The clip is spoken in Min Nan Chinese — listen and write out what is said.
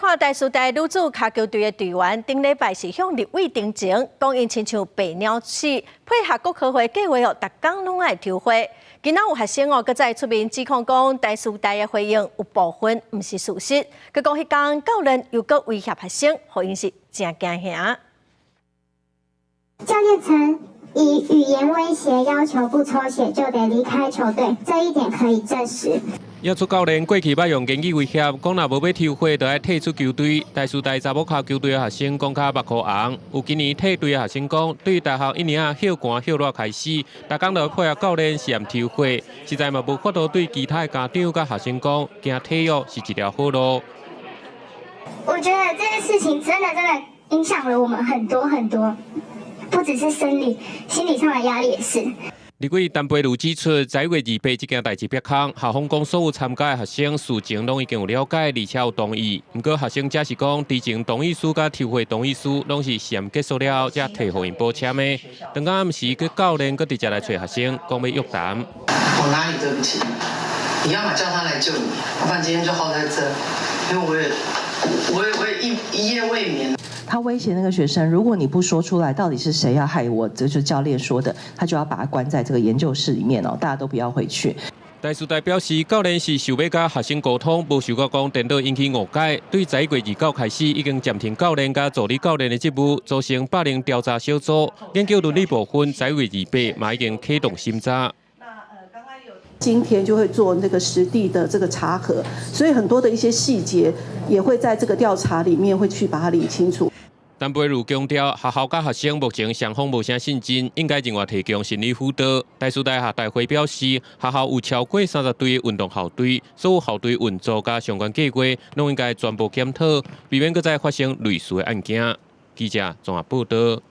看台師大女子跤球隊的隊員，頂禮拜是向立委陳情，講𪜶親像白鳥死，配合國科會計劃哦，逐工攏愛抽血。今仔有學生哦，閣再出面指控講，台師大的回應有部分毋是事實。閣講彼工教練又閣威脅學生，予𪜶是誠驚嚇。教練曾以語言威脅要求不抽血就得離開球隊，這一點可以證實。野出教練過去捌用言語威脅，講若無欲抽血，就愛退出球隊。台師大查某跤球隊的學生講甲目箍紅，有今年退隊的學生講，對大學一年仔歇寒歇熱開始，逐工都配合教練試驗抽血，實在嘛無法度對其他的家長佮學生講，驚體育是一條好路。我覺得這件事情真的真的影響了我們很多很多，不只是生理，心理上的壓力也是。立委陳培儒指出，11月28這件代誌煏空，校方講所有參加的學生事前攏已經有了解，而且有同意。毋過學生則是講，知情同意書佮抽血同意書攏是試驗結束了後才提予𪜶補簽的。當暗時，閣教練閣直接來揣學生，講欲約談。我哪裡對不起你？你要麼叫他來救你，要不然今天就耗在這，因為我也一夜未眠。他威脅那個學生，如果你不說出來，到底是誰要害我，這就是教練說的，他就要把他關在這個研究室裡面哦，大家都不要回去。台師大表示，教練是想欲佮學生溝通，無想到講顛倒引起誤解。對11月29開始，已經暫停教練佮助理教練的職務，組成霸凌調查小組，研究倫理部分，11月28嘛已經啟動審查。今天就會做那個實地的這個查核，所以很多的一些細節也會在這個調查裡面會去把它理清楚。陳培儒強調，學校佮學生目前雙方無啥信任，應該另外提供心理輔導。台師大學代會表示，學校有超過30隊運動校隊，所有校隊運作佮相關計劃，攏應該全部檢討，避免閣再發生類似的案件。記者綜合報道。